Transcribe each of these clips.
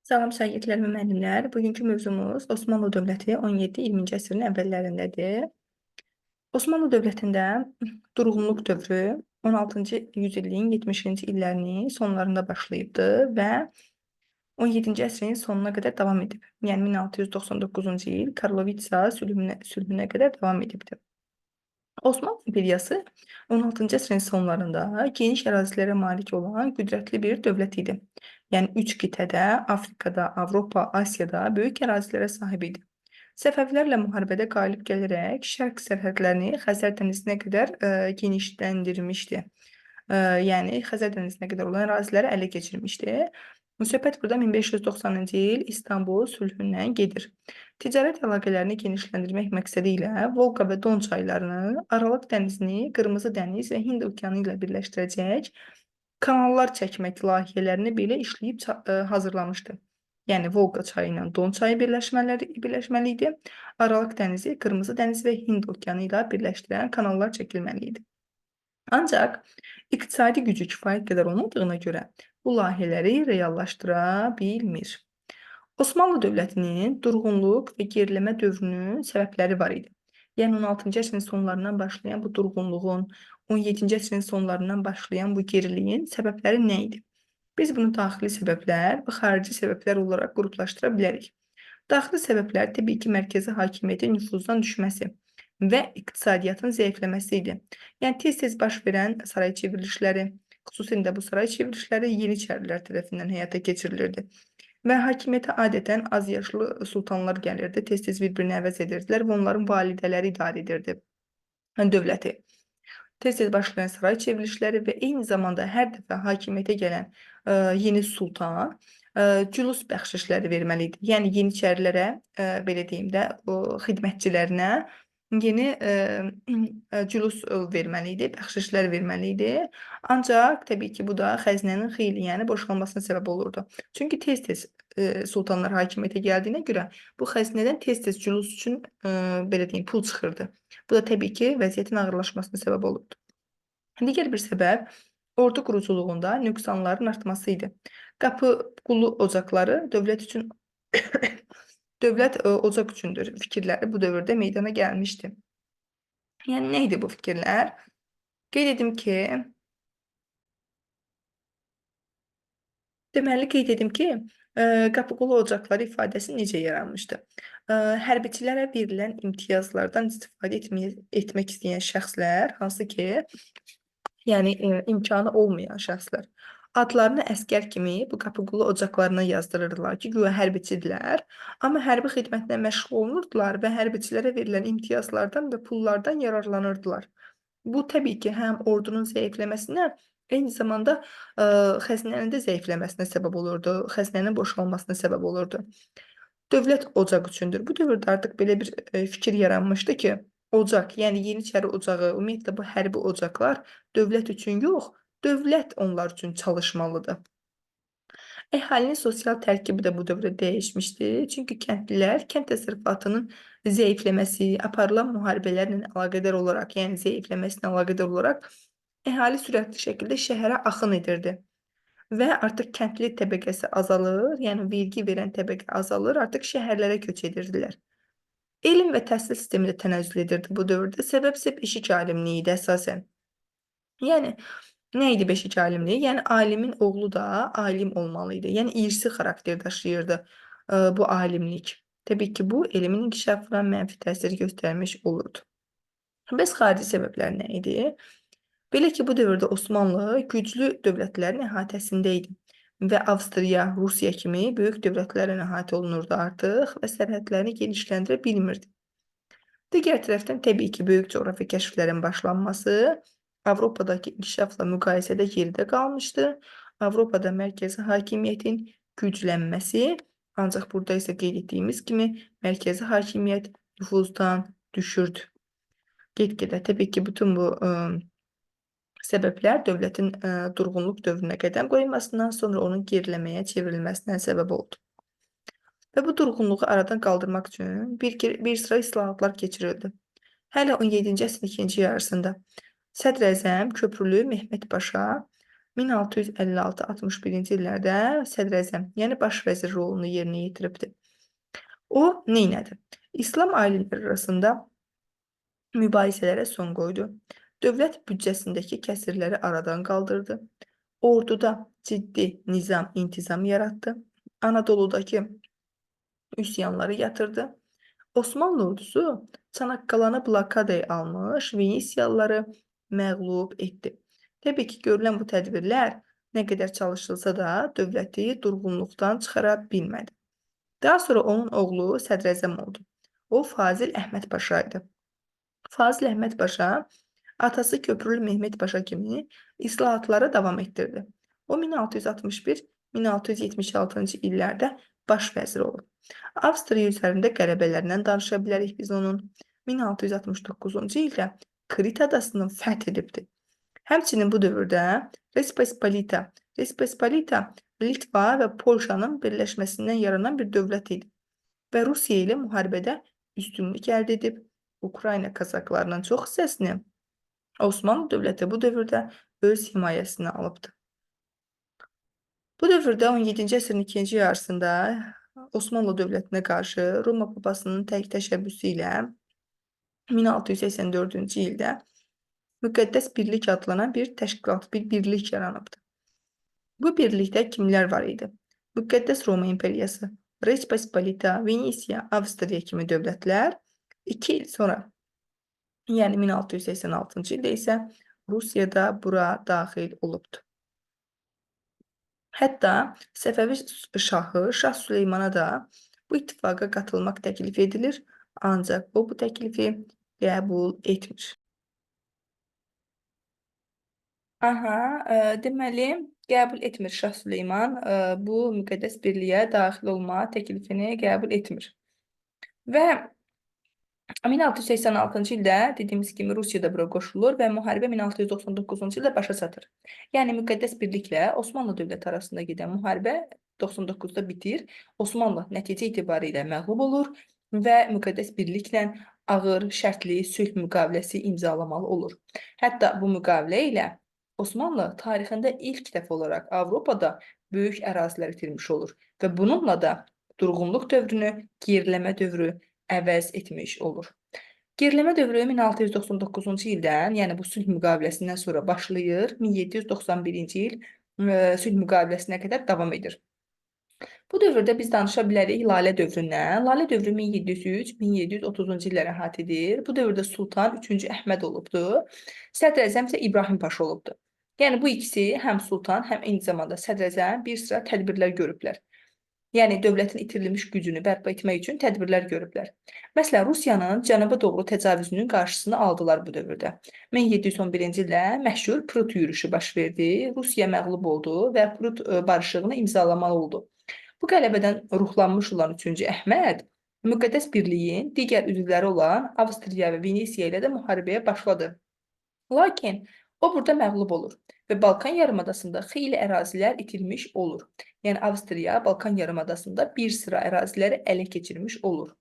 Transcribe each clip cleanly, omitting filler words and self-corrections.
Salam şagirdlər və müəllimlər. Bugünkü mövzumuz Osmanlı Dövləti 17-20-ci əsrin əvvəllərindədir. Osmanlı Dövlətində durğunluq dövrü 16-cı yüzilliyin 70-ci illərinin sonlarında başlayıbdı və 17-ci əsrin sonuna qədər davam edib. Yəni 1699-cu il Karlovitsa sülhünə qədər davam edibdi. Osmanlı İmperiyası 16-cı əsrin sonlarında geniş ərazilərə malik olan qüdrətli bir dövlət idi. Yəni üç qitədə, Afrikada, Avropa, Asiyada böyük ərazilərə sahib idi. Səfəvilərlə müharibədə qalib gələrək şərq sərhədlərini Xəzər dənizinə qədər genişləndirmişdi. Yəni Xəzər dənizinə qədər olan əraziləri ələ keçirmişdi. Söhbət burada 1590-cı il İstanbul sülhündən gedir. Ticarət əlaqələrini genişləndirmək məqsədi ilə Volqa və Don çaylarını, Aralıq dənizini Qırmızı dəniz və Hind okeanı ilə birləşdirəcək kanallar çəkmək layihələrini belə işləyib hazırlamışdı. Yəni Volqa çayı ilə Don çayı birləşməli idi. Aralıq dənizi Qırmızı dəniz və Hind okeanı ilə birləşdirən kanallar çəkilməli idi. Ancaq iqtisadi gücü kifayət qədər olmadığına görə bu layihələri reallaşdıra bilmir. Osmanlı dövlətinin durğunluq və geriləmə dövrünün səbəbləri var idi. Yəni 16-cı əsrin sonlarından başlayan bu durğunluğun, 17-ci əsrin sonlarından başlayan bu geriliyin səbəbləri nə idi? Biz bunu daxili səbəblər və xarici səbəblər olaraq qruplaşdıra bilərik. Daxili səbəblər təbii ki, mərkəzi hakimiyyətin nüfuzdan düşməsi və iqtisadiyyatın zəifləməsi idi. Yəni tez-tez baş verən saray çevrilişləri, xüsusilə də bu saray çevrilişləri Yeniçərilər tərəfindən həyata keçirilirdi. Və hakimiyyətə adətən az yaşlı sultanlar gəlirdi, tez-tez bir-birini əvəz edirdilər və onların validələri idarə edirdi dövləti. Tez-tez başlayan saray çevrilişləri və eyni zamanda hər dəfə hakimiyyətə gələn yeni sultan cülus bəxşişləri verməli idi. Yəni Yeniçərilərə, belə deyim də, o xidmətçilərinə yeni cülus verməli idi, bəxşişlər verməli idi. Ancaq təbii ki, bu da xəzinənin xeyli, yəni boşalmasına səbəb olurdu. Çünki tez-tez sultanlar hakimiyyətə gəldiyinə görə bu xəzinədən tez-tez cülus üçün belə deyim, pul çıxırdı. Bu da təbii ki, vəziyyətin ağırlaşmasına səbəb olurdu. Digər bir səbəb ordu quruculuğunda nöqsanların artması idi. Qapı qulu ocaqları dövlət üçün dövlət ocaq üçündür fikirləri bu dövrdə meydana gəlmişdi. Yəni nə idi bu fikirlər? Qeyd edim ki, deməli qeyd edim ki, qapı-qulu ocaqları ifadəsi necə yaranmışdı? Hərbiçilərə verilən imtiyazlardan istifadə etmək istəyən şəxslər, hansı ki, yəni imkanı olmayan şəxslər adlarını əsgər kimi bu qapı-qulu ocaqlarına yazdırırdılar ki, güya hərbiçidirlər, amma hərbi xidmətlə məşğul olmurdular və hərbiçilərə verilən imtiyazlardan və pullardan yararlanırdılar. Bu təbii ki, həm ordunun zəifləməsinə, eyni zamanda xəzinənin də zəifləməsinə səbəb olurdu, xəzinənin boşalmasına səbəb olurdu. Dövlət ocaq üçündür. Bu dövrdə artıq belə bir fikir yaranmışdı ki, ocaq, yəni Yeniçəri ocağı, ümumiyyətlə bu hərbi ocaqlar dövlət üçün yox, dövlət onlar üçün çalışmalıdır. Əhalinin sosial tərkibi də bu dövrdə dəyişmişdi. Çünki kəndlilər kənd təsərrüfatının zəifləməsi, aparılan müharibələrlə əlaqədar olaraq, yəni zəifləməsinə əlaqədar olaraq əhali sürətli şəkildə şəhərə axın edirdi. Və artıq kəndli təbəqəsi azalır, yəni vergi verən təbəqə azalır, artıq şəhərlərə köç edirdilər. Elm və təhsil sistemi də tənəzzül edirdi bu dövrdə. Səbəb isə beşik alimliyi idi əsasən. Yəni nə idi beşik alimliyi? Yəni alimin oğlu da alim olmalı idi. Yəni irsi xarakter daşıyırdı bu alimlik. Təbii ki, bu elmin inkişafına mənfi təsir göstərmiş olurdu. Bəs xarici səbəblər nə idi? Belə ki, bu dövrdə Osmanlı güclü dövlətlərin əhatəsində idi və Avstriya, Rusiya kimi böyük dövlətlərlə əhatə olunurdu artıq və sərhədlərini genişləndirə bilmirdi. Digər tərəfdən təbii ki, böyük coğrafi kəşflərin başlanması Avropadakı inkişafla müqayisədə geridə qalmışdı. Avropada mərkəzi hakimiyyətin güclənməsi, ancaq burada isə qeyd etdiyimiz kimi mərkəzi hakimiyyət nüfuzdan düşürdü. Get-gedə təbii ki, bütün bu səbəblər dövlətin durğunluq dövrünə qədəm qoymasından sonra onun geriləməyə çevrilməsinə səbəb oldu. Və bu durğunluğu aradan qaldırmaq üçün bir sıra islahatlar keçirildi. Hələ 17-ci əsrin ikinci yarısında Sədrəzəm Köprülü Mehmet Paşa 1656-61-ci illərdə sədrəzəm, yəni baş vəzir rolunu yerinə yetiribdi. O nə elədi? İslam ailələri arasında mübahisələrə son qoydu. Dövlət büdcəsindəki kəsirləri aradan qaldırdı. Orduda ciddi nizam, intizam yaratdı. Anadolu'dakı üsyanları yatırdı. Osmanlı ordusu Çanaqqalanı blokadaya almış, Venesiyalıları məğlub etdi. Təbii ki, görülən bu tədbirlər nə qədər çalışılsa da dövləti durğunluqdan çıxara bilmədi. Daha sonra onun oğlu sədrəzəm oldu. O Fazil Əhməd Paşa idi. Fazil Əhməd Paşa atası Köprülü Mehmet Paşa kimi islahatları davam etdirdi. O 1661-1676-cı illərdə baş vəzir olub. Avstriya üzərində qələbələrindən danışa bilərik biz onun. 1669-cu ildə Krit adasını fəth edibdi. Həmçinin bu dövrdə Respospolita, Respospolita Litva və Polşanın birləşməsindən yaranan bir dövlət idi və Rusiya ilə müharibədə üstünlük əldə edib. Ukrayna kazaklarının çox hissəsini Osmanlı dövləti bu dövrdə öz himayəsinə alıbdı. Bu dövrdə 17-ci əsrin ikinci yarısında Osmanlı dövlətinə qarşı Roma papasının tək təşəbbüsü ilə 1684-cü ildə Müqəddəs Birlik adlanan bir təşkilat, bir birlik yaranıbdı. Bu birlikdə kimlər var idi? Müqəddəs Roma İmperiyası, Respospolita, Venesiya, Avstriya kimi dövlətlər 2 il sonra, yəni 1686-cı ildə isə Rusiya da bura daxil olubdu. Hətta Səfəvi şahı Şah Süleymana da bu ittifaqa qatılmaq təklif edilir, ancaq o bu təklifi qəbul etmir. Aha, deməli, qəbul etmir Şah Süleyman bu müqəddəs birliyə daxil olma təklifini qəbul etmir. Və 1686-cı ildə dediyimiz kimi Rusiya da bura qoşulur və müharibə 1699-cu ildə başa çatır. Yəni müqəddəs birliklə Osmanlı dövləti arasında gedən müharibə 99-da bitir. Osmanlı nəticə etibarilə məğlub olur və müqəddəs birliklə ağır şərtli sülh müqaviləsi imzalamalı olur. Hətta bu müqavilə ilə Osmanlı tarixində ilk dəfə olaraq Avropada böyük ərazilər itirmiş olur və bununla da durğunluq dövrünü geriləmə dövrü əvəz etmiş olur. Geriləmə dövrü 1699-cu ildən, yəni bu sülh müqaviləsindən sonra başlayır, 1791-ci il sülh müqaviləsinə qədər davam edir. Bu dövrdə biz danışa bilərik Lalə dövründən. Lalə dövrü 1703-1730-cu illəri əhatə edir. Bu dövrdə Sultan 3-cü Əhməd olubdu. Sədrəzəm isə İbrahim Paşa olubdu. Yəni bu ikisi həm sultan, həm eyni zamanda sədrəzəm bir sıra tədbirlər görüblər. Yəni dövlətin itirilmiş gücünü bərpa etmək üçün tədbirlər görüblər. Məsələn, Rusiyanın cənuba doğru təcavüzünün qarşısını aldılar bu dövrdə. 1711-ci ildə məşhur Prut yürüşü baş verdi. Rusiya məğlub oldu və Prut barışığını imzalamalı oldu. Bu qələbədən ruhlanmış olan 3-cü Əhməd Müqəddəs Birliyin digər üzvləri olan Avstriya və Venesiya ilə də müharibəyə başladı. Lakin o burada məğlub olur və Balkan yarımadasında xeyli ərazilər itirmiş olur. Yəni Avstriya Balkan yarımadasında bir sıra əraziləri ələ keçirmiş olur.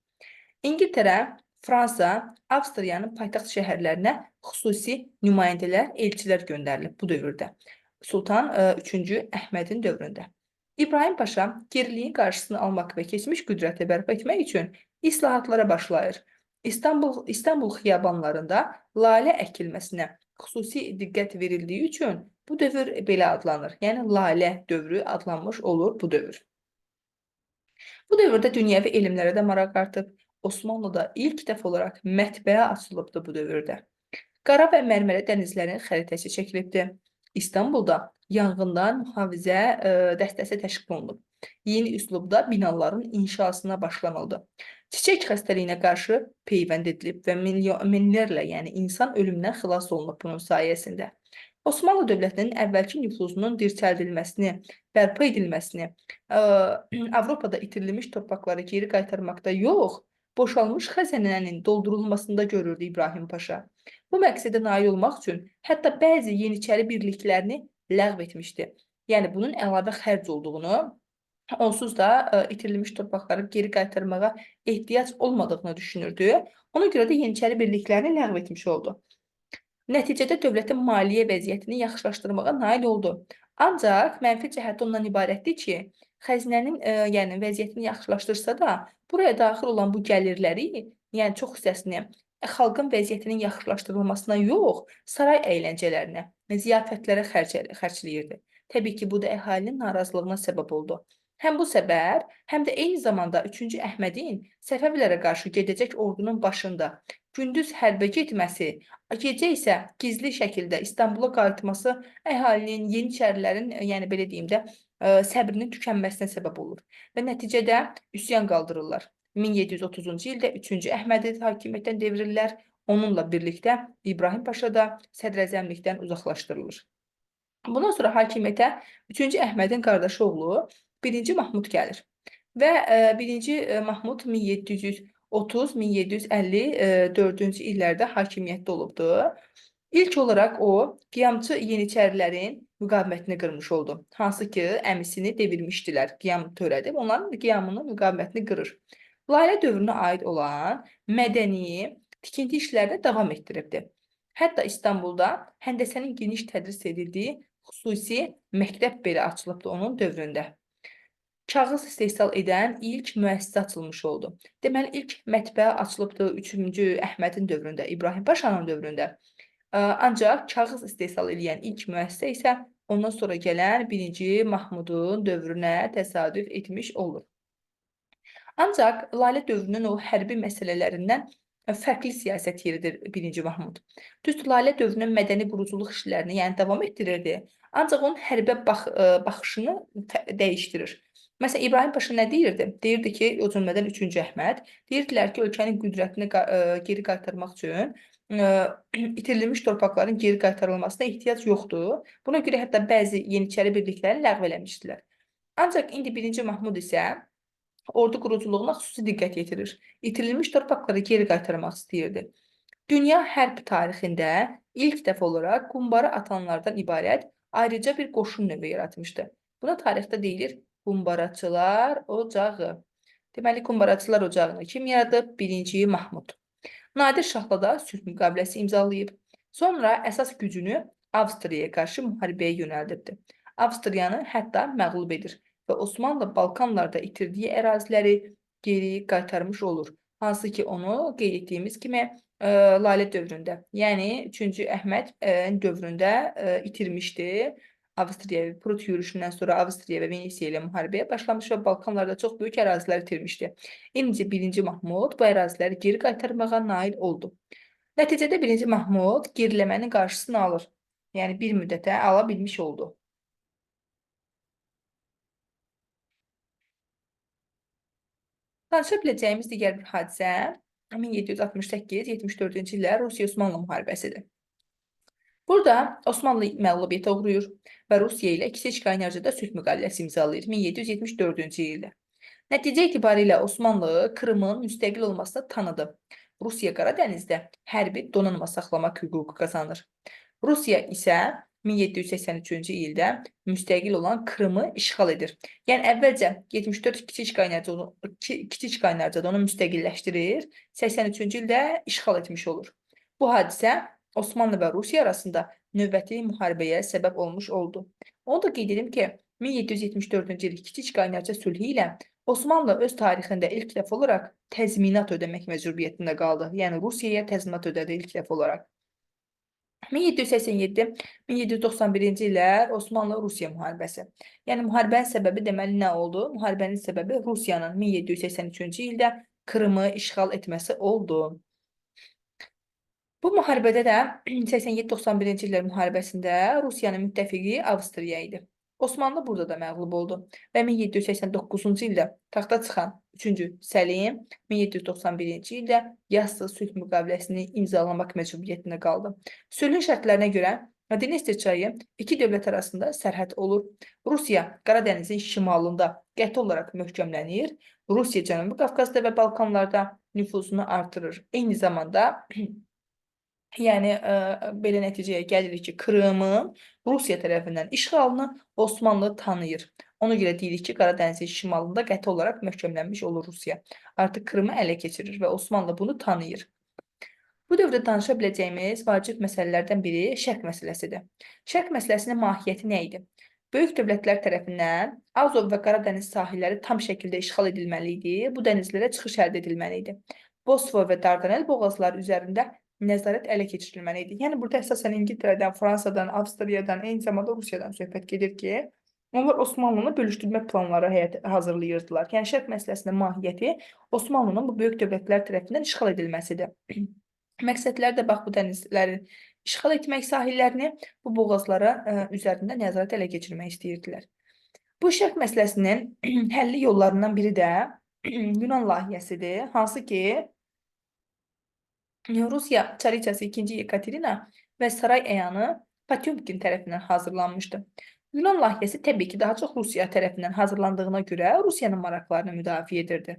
İngiltərə, Fransa, Avstriyanın paytaxt şəhərlərinə xüsusi nümayəndələr, elçilər göndərilib bu dövrdə. Sultan 3-cü Əhmədin dövründə. İbrahim Paşa geriliyin qarşısını almaq və keçmiş qüdrəti bərpa etmək üçün islahatlara başlayır. İstanbul xiyabanlarında lalə əkilməsinə xüsusi diqqət verildiyi üçün bu dövr belə adlanır. Yəni lalə dövrü adlanmış olur bu dövr. Bu dövrdə dünyəvi elmlərə də maraq artıb. Osmanlıda ilk dəfə olaraq mətbəə açılıbdı bu dövrdə. Qara və Mərmərə dənizlərinin xəritəsi çəkilibdi. İstanbulda yanğından mühafizə dəstəsi təşkil olunub. Yeni üslubda binaların inşasına başlanıldı. Çiçək xəstəliyinə qarşı peyvənd edilib və minlərlə, yəni insan ölümdən xilas olunub bunun sayəsində. Osmanlı dövlətinin əvvəlki nüfuzunun dirçəldilməsini, bərpa edilməsini, Avropada itirilmiş torpaqları geri qaytarmaqda yox, boşalmış xəzinənin doldurulmasında görürdü İbrahim Paşa. Bu məqsədə nail olmaq üçün hətta bəzi yeniçəri birliklərini ləğv etmişdi. Yəni bunun əlavə xərc olduğunu, onsuz da itirilmiş torpaqları geri qaytarmağa ehtiyac olmadığını düşünürdü. Ona görə də yeniçəri birliklərini ləğv etmiş oldu. Nəticədə dövlətin maliyyə vəziyyətini yaxşılaşdırmağa nail oldu. Ancaq mənfi cəhəti ondan ibarətdir ki, xəzinənin yəni vəziyyətini yaxşılaşdırsa da, buraya daxil olan bu gəlirləri, yəni çox hissəsini xalqın vəziyyətinin yaxşılaşdırılmasına yox, saray əyləncələrinə, ziyafətlərə xərcləyirdi. Təbii ki, bu da əhalinin narazılığına səbəb oldu. Həm bu səbəb, həm də eyni zamanda 3-cü Əhmədin Səfəvilərə qarşı gedəcək ordunun başında gündüz hərbə getməsi, gecə isə gizli şəkildə İstanbula qayıtması əhalinin, yeniçərilərin, yəni belə deyim də, səbrinin tükənməsinə səbəb olur və nəticədə üsyan qaldırırlar. 1730-cu ildə 3-cü Əhmədi hakimiyyətdən devrilirlər. Onunla birlikdə İbrahim Paşa da sədrəzəmlikdən uzaqlaşdırılır. Bundan sonra hakimiyyətə 3-cü Əhmədin qardaşı oğlu 1-ci Mahmud gəlir. Və 1-ci Mahmud 1730-1754-cü illərdə hakimiyyətdə olubdu. İlk olaraq o, qiyamçı yeniçərilərin müqavimətini qırmış oldu. Hansı ki, əmisini devirmişdilər, qiyam törədib, onların qiyamını, müqavimətini qırır. Lalə dövrünə aid olan mədəni tikinti işlərini davam etdiribdi. Hətta İstanbulda həndəsənin geniş tədris edildiyi xüsusi məktəb belə açılıbdı onun dövründə. Kağız istehsal edən ilk müəssisə açılmış oldu. Deməli, ilk mətbəə açılıbdı 3-cü Əhmədin dövründə, İbrahim Paşanın dövründə. Ancaq kağız istehsal edən ilk müəssisə isə ondan sonra gələn 1-ci Mahmudun dövrünə təsadüf etmiş olur. Ancaq Lalə dövrünün o hərbi məsələlərindən fərqli siyasət yeridir 1-ci Mahmud. Düzdür, Lalə dövrünün mədəni quruculuq işlərini yəni davam etdirirdi. Ancaq onun hərbə baxışını dəyişdirir. Məsələn, İbrahim Paşa nə deyirdi? Deyirdi ki, o cümlədən 3-cü Əhməd, deyirdilər ki, ölkənin qüdrətini geri qaytarmaq üçün itirilmiş torpaqların geri qaytarılmasına ehtiyac yoxdur. Buna görə hətta bəzi yeniçəri birliklərini ləğv eləmişdilər. Ancaq indi 1-ci Mahmud isə ordu quruculuğuna xüsusi diqqət yetirir. İtirilmiş torpaqları geri qaytarmaq istəyirdi. Dünya hərb tarixində ilk dəfə olaraq qumbara atanlardan ibarət ayrıca bir qoşun növü yaratmışdı. Buna tarixdə deyilir Qumbaraçılar Ocağı. Deməli, Qumbaraçılar Ocağını kim yaradıb? 1-ci Mahmud. Nadir Şahla da sülh müqaviləsi imzalayıb. Sonra əsas gücünü Avstriyaya qarşı müharibəyə yönəldibdi. Avstriyanı hətta məğlub edir və Osmanlı Balkanlarda itirdiyi əraziləri geri qaytarmış olur. Hansı ki, onu qeyd etdiyimiz kimi Lalə dövründə, yəni 3-cü Əhməd dövründə itirmişdi. Avstriya və Prut yürüşündən sonra Avstriya və Venesiya ilə müharibəyə başlamış və Balkanlarda çox böyük ərazilər itirmişdi. İndi 1-ci Mahmud bu əraziləri geri qaytarmağa nail oldu. Nəticədə 1-ci Mahmud geriləmənin qarşısını alır. Yəni bir müddətə ala bilmiş oldu. Danışa biləcəyimiz digər bir hadisə 1768-74-cü illər Rusiya-Osmanlı müharibəsidir. Burada Osmanlı məğlubiyyətə uğrayır və Rusiya ilə Kiçik Qaynarcada sülh müqaviləsi imzalayır 1774-cü ildə. Nəticə itibarilə Osmanlı Krımın müstəqil olmasını tanıdı. Rusiya Qaradənizdə hərbi donanma saxlamaq hüququ qazanır. Rusiya isə 1783-cü ildə müstəqil olan Krımı işğal edir. Yəni əvvəlcə 74 Kiçik Qaynarcada onu müstəqilləşdirir, 83-cü ildə işğal etmiş olur. Bu hadisə Osmanlı və Rusiya arasında növbəti müharibəyə səbəb olmuş oldu. Onu da qeyd edim ki, 1774-cü il Kiçik Qaynarca sülhü ilə Osmanlı öz tarixində ilk dəfə olaraq təzminat ödəmək məcburiyyətində qaldı. Yəni Rusiyaya təzminat ödədi ilk dəfə olaraq. 1787-1791-ci illər Osmanlı-Rusiya müharibəsi. Yəni müharibənin səbəbi deməli nə oldu? Müharibənin səbəbi Rusiyanın 1783-cü ildə Krımı işğal etməsi oldu. Bu müharibədə də 87-91-ci illər müharibəsində Rusiyanın müttəfiqi Avstriya idi. Osmanlı burada da məğlub oldu və 1789-cu ildə taxta çıxan 3-cü Səlim 1791-ci ildə Yassı sülh müqaviləsini imzalamaq məcburiyyətində qaldı. Sülhün şərtlərinə görə Dnestr çayı iki dövlət arasında sərhəd olur. Rusiya Qaradənizin şimalında qəti olaraq möhkəmlənir. Rusiya Cənubi Qafqazda və Balkanlarda nüfuzunu artırır. Eyni zamanda yəni belə nəticəyə gəlirik ki, Krımın Rusiya tərəfindən işğalını Osmanlı tanıyır. Ona görə deyirik ki, Qaradənizin şimalında qəti olaraq möhkəmlənmiş olur Rusiya. Artıq Krımı ələ keçirir və Osmanlı bunu tanıyır. Bu dövrdə danışa biləcəyimiz vacib məsələlərdən biri şərq məsələsidir. Şərq məsələsinin mahiyyəti nə idi? Böyük dövlətlər tərəfindən Azov və Qaradəniz sahilləri tam şəkildə işğal edilməli idi. Bu dənizlərə çıxış əldə edilməli idi. Bosfor və Dardanel boğazları üzərində nəzarət ələ keçirilməli idi. Yəni burada əsasən İngiltərədən, Fransadan, Avstriyadan, eyni zamanda Rusiyadan söhbət gedir ki, onlar Osmanlını bölüşdürmə planları həyata hazırlayırdılar. Yəni şərq məsələsinin mahiyyəti Osmanlının bu böyük dövlətlər tərəfindən işğal edilməsidir. Məqsədləri də bax bu dənizlərin işğal etmək sahillərini, bu boğazlara üzərində nəzarət ələ keçirmək istəyirdilər. Bu şərq məsələsinin həlli yollarından biri də Yunan layihəsidir, hansı ki Rusiya çariçası 2-ci Yekaterina və saray əyanı Potemkin tərəfindən hazırlanmışdı. Yunan layihəsi təbii ki, daha çox Rusiya tərəfindən hazırlandığına görə Rusiyanın maraqlarını müdafiə edirdi.